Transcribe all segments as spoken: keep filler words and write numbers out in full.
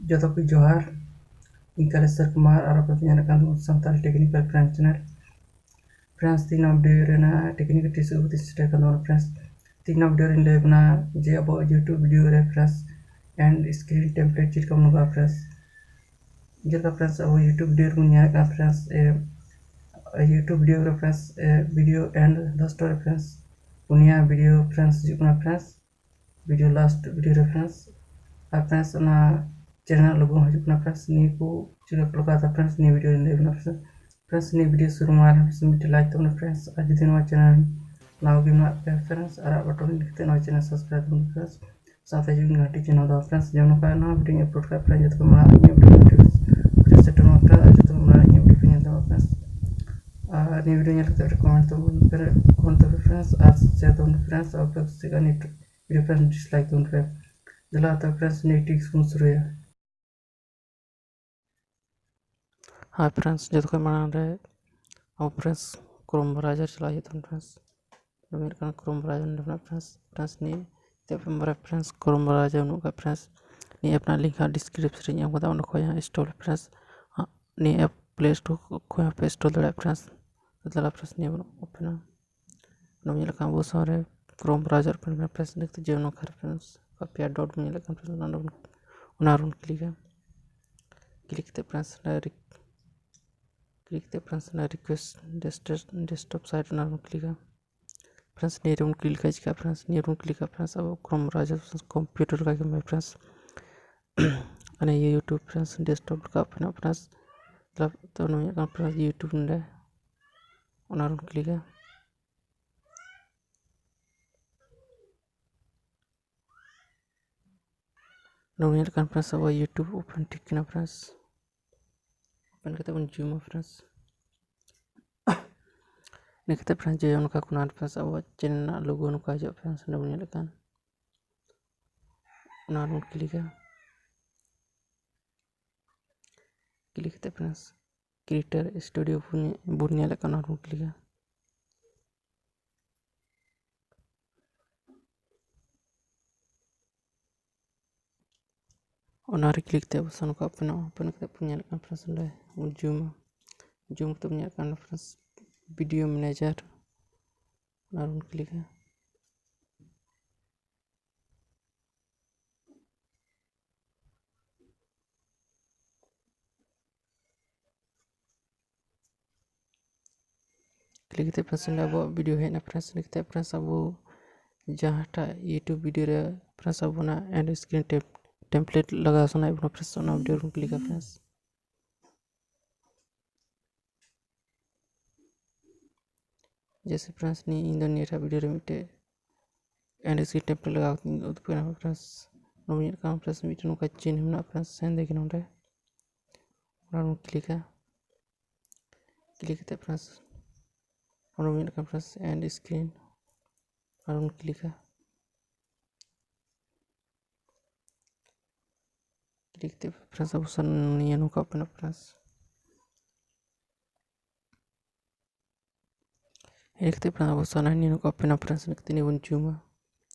ᱡᱚᱛᱚ ᱠᱚ ᱡᱚᱦᱟᱨ, ᱤᱧ ᱠᱟᱞᱮᱥᱚᱨ ᱠᱩᱢᱟᱨ, ᱟᱨ ᱟᱯᱮ ᱯᱮ ᱧᱮᱞᱮᱫ ᱠᱟᱱ Santali technical friends channel᱾ Friends, ᱛᱮᱦᱮᱧ ᱱᱚᱣᱟ video ᱨᱮᱱᱟᱜ technical tips ᱟᱹᱜᱩ ᱠᱟᱛᱮ ᱥᱮᱴᱮᱨ ᱠᱟᱱ ᱛᱟᱵᱚᱱᱟ᱾ Friends, ᱛᱮᱦᱮᱧ ᱱᱚᱣᱟ video ᱨᱮᱧ ᱞᱟᱹᱭ ᱟᱵᱚᱱᱟ ᱡᱮ ᱟᱵᱚ YouTube video ᱨᱮ friends end screen template ᱪᱮᱫ ᱞᱮᱠᱟ ᱵᱚᱱ ᱞᱟᱜᱟᱣᱟ᱾ Friends, ᱡᱮᱞᱮᱠᱟ friends, ᱟᱵᱚ YouTube video ᱨᱮᱵᱚᱱ ᱧᱮᱞᱮᱫ ᱠᱟᱱ friends, ᱮ, YouTube video ᱨᱮ friends, ᱮ, video end last ᱨᱮ friends, ᱯᱩᱱᱭᱟ video friends ᱦᱤᱡᱩᱜ ᱠᱟᱱᱟ friends, video last video ᱨᱮ friends᱾ ᱟᱨ friends, ᱚᱱᱟ channel logo ᱦᱤᱡᱩᱜ ᱠᱟᱱᱟ friends᱾ ᱱᱤᱭᱟᱹ ᱠᱚ ᱪᱮᱫ ᱞᱮᱠᱟ ᱞᱟᱜᱟᱣ ᱫᱟ friends, ᱱᱤᱭᱟᱹ video ᱨᱮ ᱞᱟᱹᱭ ᱟᱵᱚᱱᱟ friends᱾ Friends, ᱱᱤᱭᱟᱹ video ᱥᱩᱨᱩ ᱢᱟᱲᱟᱝ ᱨᱮ friends ᱢᱤᱫᱴᱮᱱ like ᱛᱟᱵᱚᱱᱟ friends᱾ ᱟᱨ ᱡᱩᱫᱤ ᱱᱚᱣᱟ channel ᱱᱟᱣᱟ ᱜᱮ ᱢᱮᱱᱟᱜ ᱯᱮᱭᱟ friends, ᱟᱨᱟᱜ button click ᱠᱟᱛᱮ ᱱᱚᱣᱟ channel subscribe ᱛᱟᱵᱚᱱ friends᱾ ᱥᱟᱶᱛᱮ ᱡᱩᱫᱤ ᱜᱷᱟᱹᱱᱴᱤ ᱪᱤᱱᱦᱟᱹ ᱫᱚ friends, ᱡᱮᱢᱚᱱ ᱱᱚᱝᱠᱟ ᱱᱟᱣᱟ video upload ᱠᱟᱜ friends, ᱡᱚᱛᱚ ᱠᱷᱚᱱ ᱢᱟᱲᱟᱝ ᱤᱧᱟᱹᱜ video ᱥᱮᱴᱮᱨᱚᱜᱼᱟ friends, ᱟᱨ ᱡᱚᱛᱚ ᱠᱷᱚᱱ ᱢᱟᱲᱟᱝ ᱤᱧᱟᱹᱜ video ᱯᱮ ᱧᱮᱞ ᱧᱟᱢᱟ friends᱾ ᱟᱨ ᱱᱤᱭᱟᱹ video ᱧᱮᱞ ᱠᱟᱛᱮ comment ᱛᱟᱵᱚᱱ ᱯᱮ, comment ᱛᱟᱵᱚᱱ friends, ᱟᱨ share ᱛᱟᱵᱚᱱ friends, ᱟᱨ ᱯᱮ ᱠᱩᱥᱤ ᱠᱷᱟᱱ ᱱᱤᱭᱟᱹ video friends dislike ᱛᱟᱵᱚᱱ ᱯᱮ᱾ ᱫᱮᱞᱟ ᱛᱚ friends, ᱱᱤᱭᱟᱹ tips ᱵᱚᱱ ᱥᱩᱨᱩᱭᱟ᱾ Hi friends, ᱡᱚᱛᱚ ᱠᱷᱚᱱ ᱢᱟᱲᱟᱝ ᱨᱮ ᱟᱵᱚ friends Chrome browser ᱪᱟᱞᱟᱜ ᱦᱩᱭᱩᱜ ᱛᱟᱵᱚᱱᱟ friends᱾ ᱱᱚᱰᱮ ᱧᱮᱞᱚᱜ ᱠᱟᱱᱟ Chrome browser, ᱱᱚᱰᱮ ᱢᱮᱱᱟᱜ friends᱾ Friends, ᱱᱤᱭᱟᱹ ᱛᱮ ᱯᱮ ᱵᱟᱲᱟᱭᱟ friends, Chrome browser ᱵᱟᱹᱱᱩᱜ ᱠᱟᱜ friends᱾ ᱱᱤᱭᱟᱹ app ᱨᱮᱱᱟᱜ link ᱦᱟᱸᱜ description ᱨᱮᱧ ᱮᱢ ᱠᱟᱫᱟ, ᱚᱸᱰᱮ ᱠᱷᱚᱱ ᱦᱟᱸᱜ install friends᱾ ᱦᱟᱸᱜ ᱱᱤᱭᱟᱹ app Play Store ᱠᱷᱚᱱ ᱦᱚᱸ ᱯᱮ install ᱫᱟᱲᱮᱭᱟᱜᱼᱟ friends᱾ ᱫᱮᱞᱟ friends, ᱱᱤᱭᱟᱹ ᱵᱚᱱ open ᱟ᱾ ᱱᱚᱰᱮ ᱧᱮᱞᱚᱜ ᱠᱟᱱᱟ ᱟᱵᱚ ᱥᱟᱢᱟᱝ ᱨᱮ Chrome browser open friends, ᱱᱤᱛᱚᱜ ᱡᱮ ᱱᱚᱝᱠᱟ ᱨᱮ friends, ᱚᱠᱟ ᱯᱮᱭᱟ dot ᱵᱚᱱ ᱧᱮᱞᱮᱫ ᱠᱟᱱ friends, ᱚᱱᱟ ᱨᱮᱵᱚᱱ, ᱚᱱᱟ ᱨᱮᱵᱚᱱ click ᱟ᱾ Click ᱠᱟᱛᱮ friends, ᱚᱱᱟ ᱨᱮ click ᱠᱟᱛᱮ friends, ᱚᱱᱟ request desktop, desktop site, ᱚᱱᱟ ᱨᱮᱵᱚᱱ click ᱟ᱾ Friends, ᱱᱤᱭᱟᱹ ᱨᱮᱵᱚᱱ click ᱞᱮᱠᱷᱟᱱ ᱪᱤᱠᱟᱹᱜᱼᱟ friends? ᱱᱤᱭᱟᱹ ᱨᱮᱵᱚᱱ click ᱟ friends, ᱟᱵᱚ Chrome browser friends, computer ᱞᱮᱠᱟ ᱜᱮ friends᱾ ᱟᱨ ᱱᱤᱭᱟᱹ YouTube friends, desktop ᱞᱮᱠᱟ open ᱚᱜ friends᱾ ᱛᱟᱦᱞᱮ ᱛᱚ ᱱᱚᱣᱟ ᱧᱮᱞᱚᱜ ᱠᱟᱱᱟ friends, YouTube ᱱᱚᱰᱮ, ᱚᱱᱟ ᱨᱮᱵᱚᱱ click ᱟ᱾ ᱱᱚᱰᱮ ᱧᱮᱞᱚᱜ ᱠᱟᱱ friends, ᱟᱵᱚᱣᱟᱜ YouTube open ᱴᱷᱤᱠ ᱠᱟᱱᱟ friends᱾ Open ᱠᱟᱛᱮ ᱵᱚᱱ zoom ᱟ friends᱾ ᱤᱱᱟᱹ ᱠᱟᱛᱮ friends, ᱡᱮ ᱱᱚᱝᱠᱟ ᱠᱚᱱᱟ friends, ᱟᱵᱚᱣᱟᱜ channel ᱨᱮᱱᱟᱜ logo ᱱᱚᱝᱠᱟ ᱦᱤᱡᱩᱜᱼᱟ friends, ᱱᱚᱰᱮ ᱵᱚᱱ ᱧᱮᱞᱮᱫ ᱠᱟᱱ, ᱚᱱᱟ ᱨᱮᱵᱚᱱ click ᱟ᱾ Click ᱠᱟᱛᱮ friends, Creator Studio ᱵᱚᱱ, ᱵᱚᱱ ᱧᱮᱞᱮᱫ ᱠᱟᱱ, ᱚᱱᱟ ᱨᱮᱵᱚᱱ click ᱟ᱾ ᱚᱱᱟ ᱨᱮ click ᱠᱟᱛᱮ ᱵᱚᱱ ᱥᱮᱱ ᱠᱚᱜᱼᱟ, open ᱚᱜᱼᱟ᱾ Open ᱠᱟᱛᱮ ᱵᱚᱱ ᱧᱮᱞᱮᱫ ᱠᱟᱱ friends, ᱚᱸᱰᱮ ᱵᱚᱱ zoom ᱟ᱾ Zoom ᱠᱟᱛᱮ ᱵᱚᱱ ᱧᱮᱞᱮᱫ ᱠᱟᱱ friends, video manager, ᱚᱱᱟ ᱨᱮᱵᱚᱱ click ᱟ᱾ Click ᱠᱟᱛᱮ friends, ᱚᱸᱰᱮ ᱟᱵᱚᱣᱟᱜ video ᱦᱮᱡ ᱮᱱᱟ friends᱾ ᱤᱱᱟᱹ ᱠᱟᱛᱮ friends, ᱟᱵᱚ ᱡᱟᱦᱟᱸᱴᱟᱜ YouTube video ᱨᱮ friends ᱟᱵᱚᱱᱟᱜ end screen tem-, template ᱞᱟᱜᱟᱣ ᱥᱟᱱᱟᱭᱮᱫ ᱵᱚᱱᱟ friends, ᱚᱱᱟ video ᱨᱮᱵᱚᱱ click ᱟ friends᱾ ᱡᱮᱭᱥᱮ friends, ᱱᱤᱭᱟᱹ ᱤᱧ ᱫᱚ ᱱᱤᱭᱟᱹᱴᱟᱜ video ᱨᱮ ᱢᱤᱫᱴᱮᱡ end screen template ᱞᱟᱜᱟᱣ ᱠᱟᱛᱮ ᱤᱧ ᱩᱫᱩᱜ ᱟᱯᱮ ᱠᱟᱱᱟ friends᱾ ᱱᱚᱰᱮ ᱧᱮᱞ ᱠᱟᱱᱟ friends, ᱢᱤᱫᱴᱮᱱ ᱱᱚᱝᱠᱟ ᱪᱤᱱᱦᱟᱹ ᱢᱮᱱᱟᱜᱼᱟ friends, ᱦᱮᱸᱫᱮ ᱜᱮ ᱱᱚᱰᱮ᱾ ᱚᱱᱟ ᱨᱮᱵᱚᱱ click ᱟ᱾ Click ᱠᱟᱛᱮ friends, ᱚᱱᱟ ᱨᱮᱵᱚᱱ ᱧᱮᱞ ᱠᱟᱱᱟ friends, end screen, ᱚᱱᱟ ᱨᱮᱵᱚᱱ click ᱟ᱾ Click ᱠᱟᱛᱮ friends, ᱟᱵᱚ ᱥᱟᱢᱟᱝ ᱱᱤᱭᱟᱹ ᱱᱚᱝᱠᱟ open ᱚᱜᱼᱟ friends᱾ ᱦᱮᱡ ᱠᱟᱛᱮ friends, ᱟᱵᱚ ᱥᱟᱢᱟᱝ ᱱᱤᱭᱟᱹ ᱱᱚᱝᱠᱟ open ᱚᱜᱼᱟ friends᱾ ᱤᱱᱟᱹ ᱠᱟᱛᱮ ᱱᱤᱭᱟᱹ ᱵᱚᱱ zoom ᱟ᱾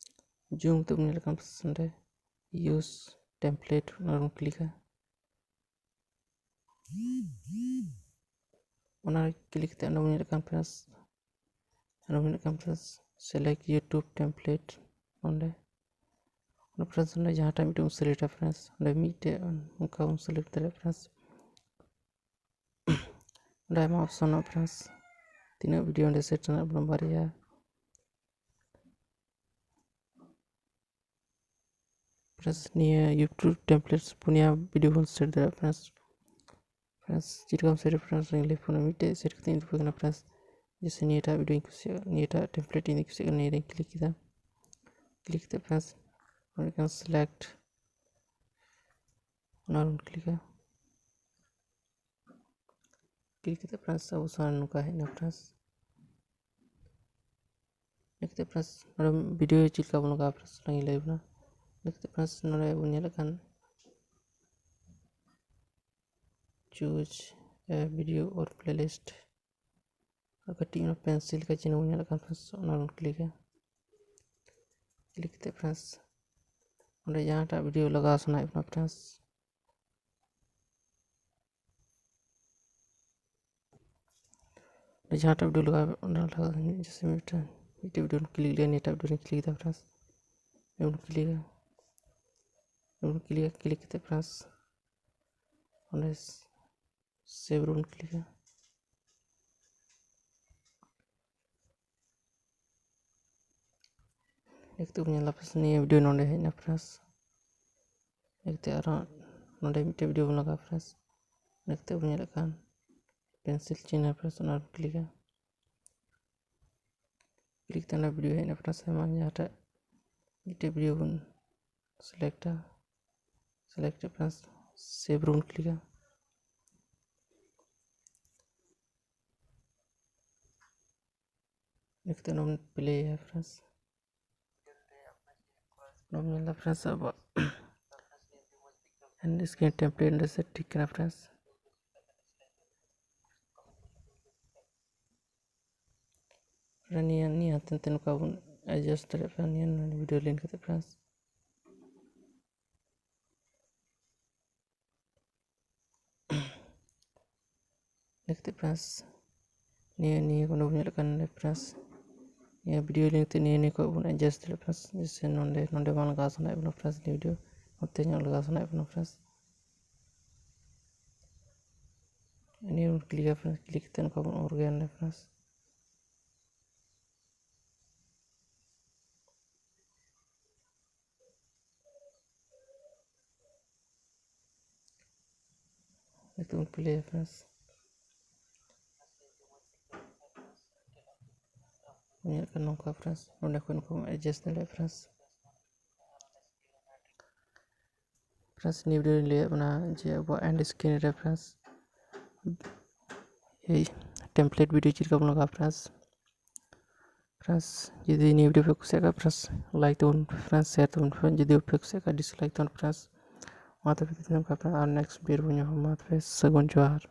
Zoom ᱠᱟᱛᱮ ᱵᱚᱱ ᱧᱮᱞ ᱠᱟᱱ friends, ᱚᱸᱰᱮ use template, ᱚᱱᱟ ᱨᱮᱵᱚᱱ click ᱟ᱾ ᱚᱱᱟ click ᱠᱟᱛᱮ ᱚᱸᱰᱮ ᱵᱚᱱ ᱧᱮᱞᱮᱫ ᱠᱟᱱ friends, ᱚᱸᱰᱮ ᱵᱚᱱ ᱧᱮᱞᱮᱫ ᱠᱟᱱ friends, select YouTube template᱾ ᱚᱸᱰᱮ, ᱚᱸᱰᱮ friends, ᱚᱸᱰᱮ ᱡᱟᱦᱟᱸᱴᱟᱜ ᱢᱤᱫᱴᱮᱱ ᱵᱚᱱ select ᱟ friends, ᱚᱸᱰᱮ ᱢᱤᱫᱴᱮᱡ ᱚᱱᱠᱟ ᱵᱚᱱ select ᱫᱟᱲᱮᱭᱟᱜᱼᱟ friends᱾ ᱚᱸᱰᱮ ᱟᱭᱢᱟ option ᱢᱮᱱᱟᱜᱼᱟ friends, ᱛᱤᱱᱟᱹᱜ video ᱚᱸᱰᱮ set ᱨᱮᱱᱟᱜ ᱵᱚᱱ ᱵᱟᱨᱭᱟ᱾ Friends, ᱱᱤᱭᱟᱹ YouTube templates ᱯᱩᱱᱭᱟ video ᱵᱚᱱ set ᱫᱟᱲᱮᱭᱟᱜᱼᱟ friends᱾ Friends, ᱪᱮᱫ ᱞᱮᱠᱟᱢ set ᱟ friends, ᱞᱟᱹᱭ ᱟᱯᱮ ᱠᱟᱱᱟ᱾ ᱢᱤᱫᱴᱮᱡ set ᱠᱟᱛᱮ ᱤᱧ ᱩᱫᱩᱜ ᱟᱯᱮ ᱠᱟᱱᱟ friends᱾ ᱡᱮᱭᱥᱮ, ᱱᱤᱭᱟᱹᱴᱟᱜ video ᱤᱧ ᱠᱩᱥᱤᱭᱟᱜᱼᱟ, ᱱᱤᱭᱟᱹᱴᱟᱜ template ᱤᱧ ᱠᱩᱥᱤᱭᱟᱜ ᱠᱟᱱᱟ, ᱱᱤᱭᱟᱹ ᱨᱮᱧ click ᱠᱮᱫᱟ᱾ Click ᱠᱟᱛᱮ friends, ᱚᱱᱟ ᱠᱟᱱᱟ select, ᱚᱱᱟ ᱨᱮᱵᱚᱱ click ᱟ᱾ Click ᱠᱟᱛᱮ friends, ᱟᱵᱚ ᱥᱟᱢᱟᱝ ᱱᱚᱝᱠᱟ ᱦᱮᱡ ᱮᱱᱟ friends᱾ ᱤᱱᱟᱹ ᱠᱟᱛᱮ friends, ᱱᱚᱰᱮ video ᱪᱮᱫ ᱞᱮᱠᱟ ᱵᱚᱱ ᱞᱟᱜᱟᱣᱟ friends, ᱚᱱᱟᱧ ᱞᱟᱹᱭ ᱟᱵᱚᱱᱟ᱾ ᱤᱱᱟᱹ ᱠᱟᱛᱮ friends, ᱱᱚᱰᱮ ᱵᱚᱱ ᱧᱮᱞᱮᱫ ᱠᱟᱱ choose a video or playlist, ᱟᱨ ᱠᱟᱹᱴᱤᱡ ᱚᱱᱟ pencil ᱞᱮᱠᱟ ᱪᱤᱱᱦᱟᱹ ᱵᱚᱱ ᱧᱮᱞᱮᱫ ᱠᱟᱱ friends, ᱚᱱᱟ ᱵᱚᱱ click ᱟ᱾ Click ᱠᱟᱛᱮ friends, ᱚᱸᱰᱮ ᱡᱟᱦᱟᱸᱴᱟᱜ ᱵᱷᱤᱰᱤᱭᱳ ᱞᱟᱜᱟᱣ ᱥᱟᱱᱟᱭᱮᱫ ᱵᱚᱱᱟ ᱯᱷᱨᱮᱱᱰᱥ, ᱚᱸᱰᱮ ᱡᱟᱦᱟᱸᱴᱟᱜ ᱵᱷᱤᱰᱤᱭᱳ ᱞᱟᱜᱟᱣ, ᱚᱸᱰᱮ ᱞᱟᱜᱟᱣ, ᱡᱮᱭᱥᱮ ᱢᱤᱫᱴᱟᱝ, ᱢᱤᱫᱴᱮᱱ ᱵᱷᱤᱰᱤᱭᱳ ᱵᱚᱱ ᱠᱞᱤᱠ ᱞᱮᱜᱼᱟ, ᱱᱤᱭᱟᱹᱴᱟᱜ ᱵᱷᱤᱰᱤᱭᱳ ᱵᱚᱱ ᱠᱞᱤᱠ ᱮᱫᱟ ᱯᱷᱨᱮᱱᱰᱥ, ᱵᱚᱱ ᱠᱞᱤᱠᱟ, ᱵᱚᱱ ᱠᱞᱤᱠᱟ, ᱠᱞᱤᱠ ᱠᱟᱛᱮ ᱯᱷᱨᱮᱱᱰᱥ ᱚᱸᱰᱮ ᱥᱮᱵᱷ ᱨᱮᱵᱚᱱ ᱠᱞᱤᱠᱟ᱾ ᱱᱤᱛᱚᱜ ᱵᱚᱱ ᱧᱮᱞᱟ ᱯᱷᱨᱮᱱᱰᱥ, ᱱᱤᱭᱟᱹ ᱵᱷᱤᱰᱤᱭᱳ ᱱᱚᱰᱮ ᱦᱮᱡ ᱮᱱᱟ ᱯᱷᱨᱮᱱᱰᱥ᱾ ᱱᱤᱛᱚᱜ ᱟᱨᱦᱚᱸ ᱱᱚᱰᱮ ᱢᱤᱫᱴᱮᱱ ᱵᱷᱤᱰᱤᱭᱳ ᱵᱚᱱ ᱞᱟᱜᱟᱣᱟ ᱯᱷᱨᱮᱱᱰᱥ᱾ ᱱᱤᱛᱚᱜ ᱵᱚᱱ ᱧᱮᱞᱮᱫ ᱠᱟᱱ ᱯᱮᱱᱥᱤᱞ ᱪᱤᱱᱦᱟᱹ ᱯᱷᱨᱮᱱᱰᱥ, ᱚᱱᱟ ᱵᱚᱱ ᱠᱞᱤᱠᱟ᱾ ᱠᱞᱤᱠ ᱛᱮ ᱚᱱᱟ ᱵᱷᱤᱰᱤᱭᱳ ᱦᱮᱡ ᱮᱱᱟ ᱯᱷᱨᱮᱱᱰᱥ᱾ ᱟᱭᱢᱟ ᱡᱟᱦᱟᱸᱴᱟᱜ ᱢᱤᱫᱴᱮᱡ ᱵᱷᱤᱰᱤᱭᱳ ᱵᱚᱱ ᱥᱤᱞᱮᱠᱴᱟ, ᱥᱤᱞᱮᱠᱴ ᱯᱷᱨᱮᱱᱰᱥ, ᱥᱮᱵᱷ ᱨᱮᱵᱚᱱ ᱠᱞᱤᱠᱟ᱾ ᱱᱤᱛᱚᱜ ᱱᱚᱣᱟ ᱵᱚᱱ ᱯᱞᱮᱭᱟ ᱯᱷᱨᱮᱱᱰᱥ᱾ ᱱᱚᱣᱟ ᱵᱚᱱ ᱧᱮᱞᱫᱟ ᱯᱷᱨᱮᱱᱰᱥ, ᱟᱵᱚᱣᱟᱜ ᱮᱱᱰ ᱥᱠᱨᱤᱱ ᱴᱮᱢᱯᱞᱮᱴ ᱚᱸᱰᱮ ᱥᱮᱴ ᱴᱷᱤᱠ ᱠᱟᱱᱟ ᱯᱷᱨᱮᱱᱰᱥ᱾ ᱱᱤᱭᱟᱹ, ᱱᱤᱭᱟᱹ ᱦᱟᱱᱛᱮ ᱱᱟᱛᱮ ᱱᱚᱝᱠᱟ ᱵᱚᱱ ᱮᱰᱡᱟᱥᱴ ᱫᱟᱲᱮᱭᱟᱜ ᱠᱟᱱᱟ, ᱱᱤᱭᱟᱹ ᱱᱚᱰᱮ ᱵᱷᱤᱰᱤᱭᱳ ᱞᱤᱱ ᱠᱟᱛᱮ ᱯᱷᱨᱮᱱᱰᱥ᱾ ᱱᱤᱭᱟᱹ ᱠᱟᱛᱮ ᱯᱷᱨᱮᱱᱰᱥ, ᱱᱤᱭᱟᱹ, ᱱᱤᱭᱟᱹ ᱠᱚ ᱵᱚᱱ ᱧᱮᱞᱮᱫ ᱠᱟᱱ ᱱᱚᱰᱮ ᱯᱷᱨᱮᱱᱰᱥ, ᱱᱤᱭᱟᱹ ᱵᱷᱤᱰᱤᱭᱳ ᱞᱤᱱ ᱠᱟᱛᱮ ᱱᱤᱭᱟᱹ, ᱱᱤᱭᱟᱹ ᱠᱚ ᱵᱚᱱ ᱮᱰᱡᱟᱥᱴ ᱫᱟᱲᱮᱭᱟᱜᱼᱟ ᱯᱷᱨᱮᱱᱰᱥ᱾ ᱡᱮᱭᱥᱮ ᱱᱚᱰᱮ, ᱱᱚᱰᱮ ᱵᱟᱝ ᱞᱟᱜᱟᱣ ᱥᱟᱱᱟᱭᱮᱫ ᱵᱚᱱᱟ ᱯᱷᱨᱮᱱᱰᱥ, ᱱᱤᱭᱟᱹ ᱵᱷᱤᱰᱤᱭᱳ ᱱᱚᱛᱮ ᱧᱚᱜ ᱞᱟᱜᱟᱣ ᱥᱟᱱᱟᱭᱮᱫ ᱵᱚᱱᱟ ᱯᱷᱨᱮᱱᱰᱥ, ᱱᱤᱭᱟᱹ ᱵᱚᱱ ᱠᱞᱤᱠᱟ ᱯᱷᱨᱮᱱᱰᱥ᱾ ᱠᱞᱤᱠ ᱠᱟᱛᱮ ᱱᱚᱝᱠᱟ ᱵᱚᱱ ᱚᱨ ᱜᱮᱭᱟ ᱱᱚᱰᱮ ᱯᱷᱨᱮᱱᱰᱥ᱾ ᱱᱤᱛᱚᱜ ᱵᱚᱱ ᱯᱞᱮᱭᱟ ᱯᱷᱨᱮᱱᱰᱥ᱾ ᱧᱮᱞᱚᱜ ᱠᱟᱱᱟ ᱱᱚᱝᱠᱟ ᱯᱷᱨᱮᱱᱰᱥ, ᱱᱚᱸᱰᱮ ᱠᱷᱚᱱ ᱠᱚ ᱮᱰᱡᱟᱥᱴ ᱫᱟᱲᱮᱭᱟᱜᱼᱟ ᱯᱷᱨᱮᱱᱰᱥ᱾ ᱯᱷᱨᱮᱱᱰᱥ, ᱱᱤᱭᱟᱹ ᱵᱷᱤᱰᱤᱭᱳ ᱨᱮᱧ ᱞᱟᱹᱭᱟᱫ ᱵᱚᱱᱟ ᱡᱮ ᱟᱵᱚᱣᱟᱜ ᱮᱱᱰ ᱥᱠᱨᱤᱱ ᱨᱮ ᱯᱷᱨᱮᱱᱰᱥ ᱮᱭ ᱴᱮᱢᱯᱞᱮᱴ ᱵᱷᱤᱰᱤᱭᱳ ᱪᱮᱫ ᱞᱮᱠᱟ ᱵᱚᱱ ᱞᱟᱜᱟᱣᱟ ᱯᱷᱨᱮᱱᱰᱥ᱾ ᱯᱷᱨᱮᱱᱰᱥ, ᱡᱩᱫᱤ ᱱᱤᱭᱟᱹ ᱵᱷᱤᱰᱤᱭᱳ ᱯᱮ ᱠᱩᱥᱤᱭᱟᱜ ᱠᱷᱟᱱ ᱯᱷᱨᱮᱱᱰᱥ, ᱞᱟᱭᱤᱠ ᱛᱟᱵᱚᱱ ᱯᱮ ᱯᱷᱨᱮᱱᱰᱥ, ᱥᱮᱭᱟᱨ ᱛᱟᱵᱚᱱ ᱯᱮ ᱯᱷᱨᱮᱱᱰᱥ, ᱡᱩᱫᱤ ᱵᱟᱯᱮ ᱠᱩᱥᱤᱭᱟᱜ ᱠᱷᱟᱱ ᱰᱤᱥᱞᱟᱭᱤᱠ ᱛᱟᱵᱚᱱ ᱯᱷᱨᱮᱱᱰᱥ᱾ ᱢᱟ ᱛᱚᱵᱮ ᱛᱮᱦᱮᱧ ᱱᱚᱝᱠᱟ ᱯᱷᱨᱮᱱᱰᱥ, ᱟᱨ ᱱᱮᱠᱥᱴ ᱵᱷᱤᱰᱤᱭᱳ ᱨᱮᱵᱚᱱ ᱧᱟᱯᱟᱢᱟ᱾ ᱢᱟ ᱛᱚᱵᱮ ᱥᱟᱹᱜᱩᱱ ᱡᱚᱦᱟᱨ᱾